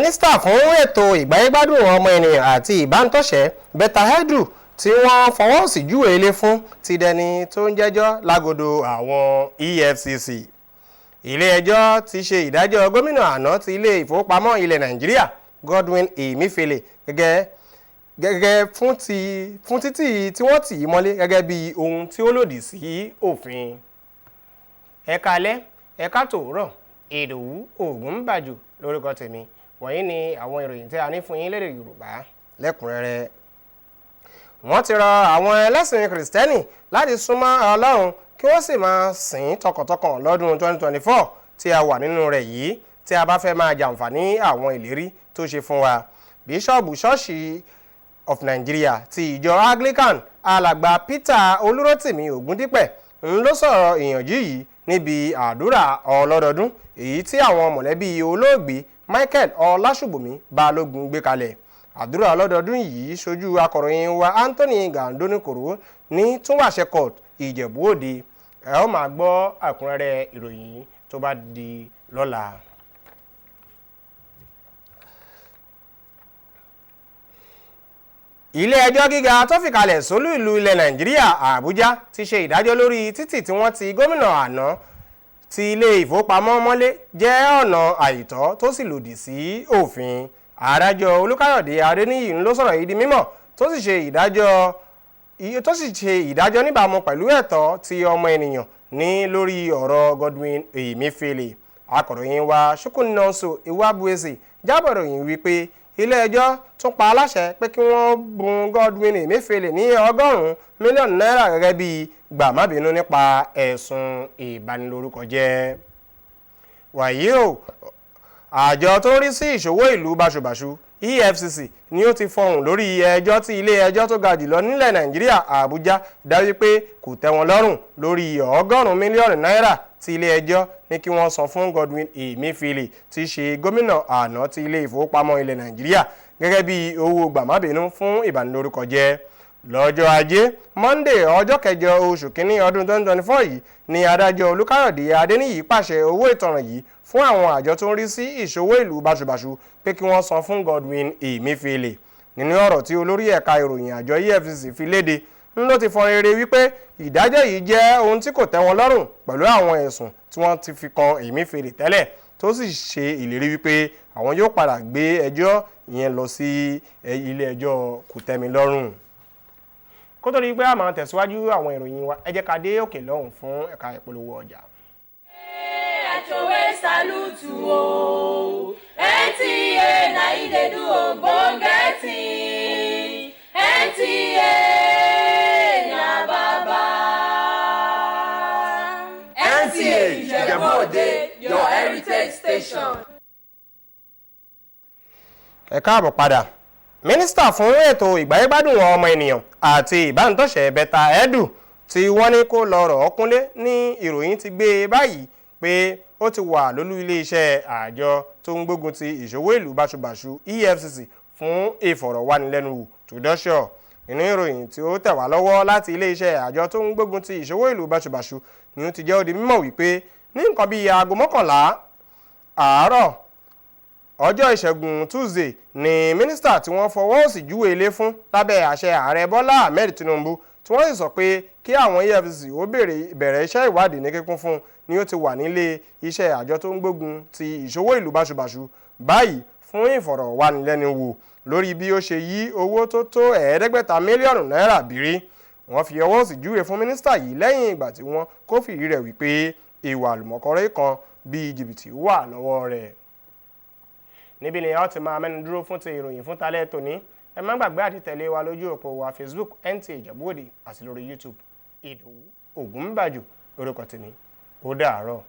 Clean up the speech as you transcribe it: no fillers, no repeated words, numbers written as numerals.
Mínísítà fún ètò ìgbáyégbádùn ọmọ ènìyàn àti ìbánitọ́ṣẹ́ Betta Edu, tí wọ́n fọwọ́ sí júwe ilé fún, ti dẹni tó ń jẹ́jọ́ lágodo àwọn EFCC. Ilé-ẹjọ́ ti ṣe ìdájọ́ gómìnà àná ti ilé ìfowópamọ́ ilẹ̀ Nàìjíríà Godwin Emefiele gẹ́gẹ́ fún títì tí wọ́n tì í mọ́lé gẹ́gẹ́ bí ohun tí ó lòdì sí òfin. Ẹ̀ka alẹ́, ẹ̀ka tòórọ̀, Ìdòwú Ògúnbàjò lórúkọ tèmi. Wọ̀nyí ni àwọn ìròyìn tí a ní fún yín lédè Yorùbá lẹ́kùnrẹ́rẹ́. Wọ́n ti rọ àwọn ẹlẹ́sìn Kìrìsìtẹ́nì láti súnmọ́ Ọlọ́run kí wọ́n sì máa sìn tọkàntọkàn lọ́dún 2024 tí a wà nínú rẹ̀ yìí, tí a bá fẹ́ máa jàǹfààní àwọn ìlérí tó ṣe fún wa. Bíṣọ́ọ̀bù Ṣọ́ọ̀ṣì of Nigeria ti ìjọ Anglican, Alàgbà Peter Olúrótìmí Ògúndípẹ̀, ń ló sọ̀rọ̀ ìyànjú yìí níbi àdúrà ọlọ́dọọdún èyí tí àwọn mọ̀lẹ́bí olóògbé Michael Ọlásùbùnmi Balógun gbé kalẹ̀. Àdúrà ọlọ́dọọdún yìí ṣojú akọ̀ròyìn wa Anthony Gandoni-Koro ní Túnwàṣẹ Court, Ìjẹ̀bú Òde. Ẹ ó máa gbọ́ ẹ̀kúnrẹ́rẹ́ ìròyìn tó bá di lọ́la. Ilé ẹjọ́ gíga tó fìkàlẹ̀ sólú ìlú ilẹ̀ Nàìjíríà Àbújá ti ṣe ìdájọ́ lórí títì tí wọ́n ti gómìnà àná ti ilé ìfowópamọ́ mọ́lé jẹ́ ọ̀nà àìtọ́ tó sì lòdì sí òfin. Adájọ́ Olúkáyọ̀dé Adéníyì ló sọ̀rọ̀ yìí di mímọ̀, tó sì ṣe ìdájọ́ níbàámu pẹ̀lú ẹ̀tọ́ tí ọmọ ènìyàn ní lórí ọ̀rọ̀ Godwin Emefiele. Akọ̀ròyìn wa Chukwunonso Iwabueze jábọ̀ ròyìn wípé ilé ẹjọ́ tún pa aláṣẹ pé kí wọ́n bùn Godwin Emefiele ní 100 mílíọ̀nù náírà gẹ́gẹ́ bí gbàmábínú nípa ẹ̀sùn ìbanilórúkọjẹ́. Wàyí o, àjọ tó ń rí sí ìṣòwò ìlú báṣubàṣu EFCC ni ó ti fọhùn lórí ẹjọ́ tí ilé ẹjọ́ tó ga jùlọ nílẹ̀ Nàìjíríà Àbújá dá wípé kò tẹ́ wọn lọ́rùn lórí 100 mílíọ̀nù náírà tí ilé ẹjọ́ ní kí wọ́n san fún Godwin Emefiele tí í ṣe gómìnà àná ti ilé ìfowópamọ́ ilẹ̀ Nàìjíríà gẹ́gẹ́ bí owó gbàmábínú fún ìbanilórúkọjẹ́. Lọ́jọ́ Ajé Monday, ọjọ́ kẹjọ oṣù kínní ọdún 2024 yìí ni adájọ́ Olúkáyọ̀dé Adéníyì pàṣẹ owó ìtanràn yìí fún àwọn àjọ tó ń rí sí ìṣòwò ìlú báṣubàṣu pé kí wọ́n san fún Godwin Emefiele. Nínú ọ̀rọ̀ tí olórí ẹ̀ka ìròyìn àjọ EFCC fi léde, ń ló ti fọn rere wípé ìdájọ́ yìí jẹ́ ohun tí kò tẹ́ wọn lọ́rùn pẹ̀lú àwọn ẹ̀sùn tí wọ́n ti fi kan Emefiele tẹ́lẹ̀, tó sì ṣe ìlérí wípé àwọn yóò padà gbé ẹjọ́ ìyẹn lọ sí ilé ẹjọ́ kòtẹ́milọ́rùn. Kó tó di pé a máa tẹ̀síwájú àwọn ìròyìn wa, ẹ jẹ́ ká dé òkè lọ́hùn fún ẹ̀ka ìpolówó ọjà. I throway salute o. NTA na e dey do ogbonge thing. NTA na baba. NTA Ìjẹ̀bú Òde, your heritage station. Ẹ káàbọ̀ padà. Mínísítà fún ètò ìgbáyégbádùn ọmọ ènìyàn àti ìbánitọ́ṣẹ́ Betta Edu, tí wọ́n ní kó lọ rọ̀ ọ́ kúnlé ní ìròyìn ti gbé e báyìí pé ó ti wà lólú iléeṣẹ́ àjọ tó ń gbógun ti ìṣòwò ìlú báṣubàṣu EFCC fún ìfọ̀rọ̀wánilẹ́nuwò tó dọ́ṣọ̀. Nínú ìròyìn tí ó tẹ̀ wá lọ́wọ́ láti iléeṣẹ́ àjọ tó ń gbógun ti ìṣòwò ìlú báṣubàṣu ni ó ti jẹ́ ó di mímọ̀ wípé ní nǹkan bíi aago 11 àárọ̀ ọjọ́ Ìṣẹ́gun Tuesday ni mínísítà tí wọ́n fọwọ́ òsì júwe ilé fún lábẹ́ àṣẹ ààrẹ Bọ́lá Ahmed Tinubu, tí wọ́n sì sọ pé kí àwọn EFCC ó bẹ̀rẹ̀ iṣẹ́ ìwádìí ní kíkún fún, ni ó ti wà nílé iṣẹ́ àjọ tó ń gbógun ti ìṣòwò ìlú báṣubàṣu báyìí fún ìfọ̀rọ̀wánilẹ́nuwò lórí bí ó ṣe yí owó tó tó 500 mílíọ̀nù náírà bírí. Wọ́n fi ọwọ́ òsì júwe fún mínísítà yìí lẹ́yìn ìgbà tí wọ́n kófìrí rẹ̀ wípé ìwà àlùmọ̀kọ́rọ́ kan bíi jìbìtì wà lọ́wọ́ rẹ̀. Níbi ni a ó ti máa mẹ́nu dúró fún ti ìròyìn fún talẹ́ tòní. Ẹ má gbàgbé àti tẹ̀lé wa lójú òpó wa Facebook NTA Ìjẹ̀bú Òde àti lórí YouTube. Ìdòwú Ògúnbàjò lórúkọ tèmi. Ó dàárọ̀.